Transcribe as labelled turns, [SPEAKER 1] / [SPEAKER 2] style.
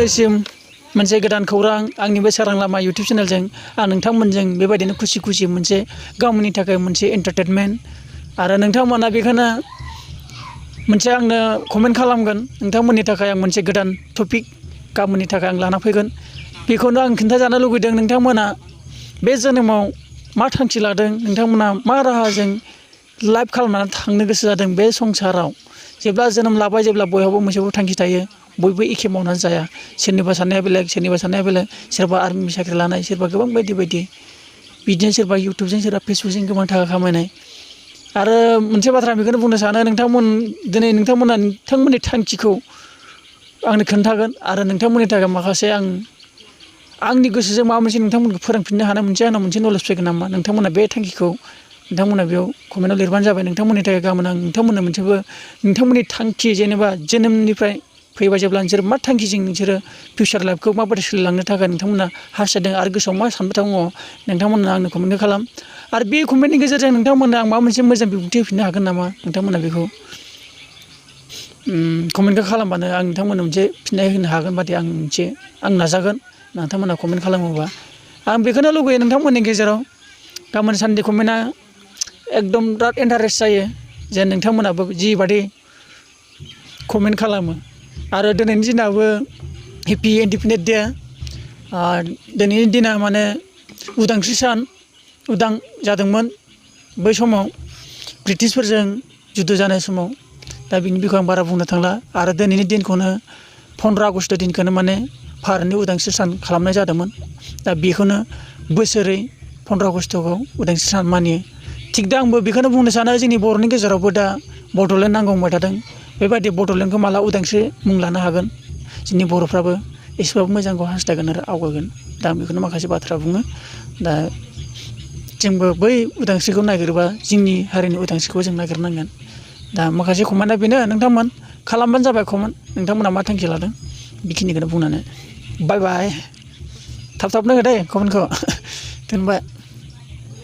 [SPEAKER 1] नोंथांमोननिसिम मोनसे गोदान खौरां आंनि बे सोरां लामा इउटिउब चेनेलजों आं नोंथांमोनजों बेबायदिनो खुसि मोनसे गावनि थाखाय मोनसे एन्टारटेनमेन्ट आरो नोंथांमोना बेखौनो मोनसे आंनो कमेन्ट खालामगोन नोंथांमोननि थाखाय आं मोनसे गोदान टपिक गाबोननि थाखाय आं लाना फैगोन बेखौनो आं खिन्थाजानो लुगैदों नोंथांमोना बे जोनोमाव मा थांखि लादों नोंथांमोना मा राहाजों लाइफ खालामनानै थांनो गोसो जादों बे संसाराव जेब्ला जोनोम लाबाय जेब्ला बयहाबो मोनसेबो थांखि थायो बयबो एखे मावनानै जाया सोरनिबा साननाया बेलेग सोरनिबा साननाया बेलेग सोरबा आर्मि साख्रि लानाय सोरबा गोबां बायदि बिदिनो सोरबा इउटिउबजों सोरबा फेसबुकजों गोबां थाखा खामायनाय आरो मोनसे बाथ्रा बेखौनो बुंनो सानो दिनै नोंथांमोननि थांखिखौ आंनो खोन्थागोन आरो नोंथांमोननि थाखाय माखासे आंनि गोसोजों माबा मोनसे नोंथांमोनखौ फोरोंफिननो हानाय मोनसे आंनाव मोनसे नलेज फैगोन नामा नोंथांमोना बे थांखिखौ नोंथांमोना बेयाव कमेन्टआव लिरबानो जाबाय नोंथांमोननि थाखाय गाबोन आं नोंथांमोननो मोनसेबो नोंथांमोननि थांखि जेनेबा जोनोमनिफ्राय फैबाय जेब्ला नोंसोर मा थांखिजों नोंसोरो फिउचार लाइफखौ माबायदि सोलिलांनो थाखाय नोंथांमोना हास्थायदों आरो गोसोआव मा सानबाय दङ नोंथांमोना आंनो कमेन्ट खालाम आरो बे कमेन्टनि गेजेरजों नोंथांमोना आं माबा मोनसे मोजां बिबुंथि होफिननो हागोन नामा नोंथांमोना बेखौ कमेन्टखौ खालामबानो आं नोंथांमोननो मोनसे फिननाय होनो हागोन बादि आं नाजागोन नोंथांमोना कमेन्ट खालामोबा आं बेखौनो लुगैयो नोंथांमोननि गेजेराव गाबोन साननि कमेन्टआ एकदम बिराद इन्टारेस्ट जायो जे नोंथांमोनाबो जिबादि कमेन्ट खालामो आरो दिनैनि दिनाबो हेपि इन्डिपेन्डेन्स डे दिनैनि दिना माने उदांस्रि सान उदां जादोंमोन बै समाव ब्रिटिशफोरजों जुद्ध जानाय समाव दा बिनि बिखय आं बारा बुंनो थांला आरो दिनैनि दिनखौनो 15 आगस्ट दिनखौनो माने भारतनि उदांस्रि सान खालामनाय जादोंमोन दा बेखौनो बोसोरै 15 आगस्टखौ उदांस्रि सान मानियो थिग दा आंबो बेखौनो बुंनो सानो जोंनि बर'नि गेजेरावबो दा बड'लेण्ड नांगौ होनबाय थादों बेबायदि बड'लेण्डखौ माला उदांस्रि मुं लानो हागोन जोंनि बर'फ्राबो एसेबाबो मोजांखौ हास्थायगोन आरो आवगायगोन दा आं बेखौनो माखासे बाथ्रा बुङो दा जोंबो बै उदांस्रिखौ नागिरोबा जोंनि हारिनि उदांस्रिखौ जों नागिरनांगोन दा माखासे कमेन्टआ बेनो नोंथांमोन खालामबानो जाबाय कमेन्ट नोंथांमोना मा थांखि लादों बेखिनिखौनो बुंनानै बाय थाब थाबनो हो दे कमेन्टखौ दोनबाय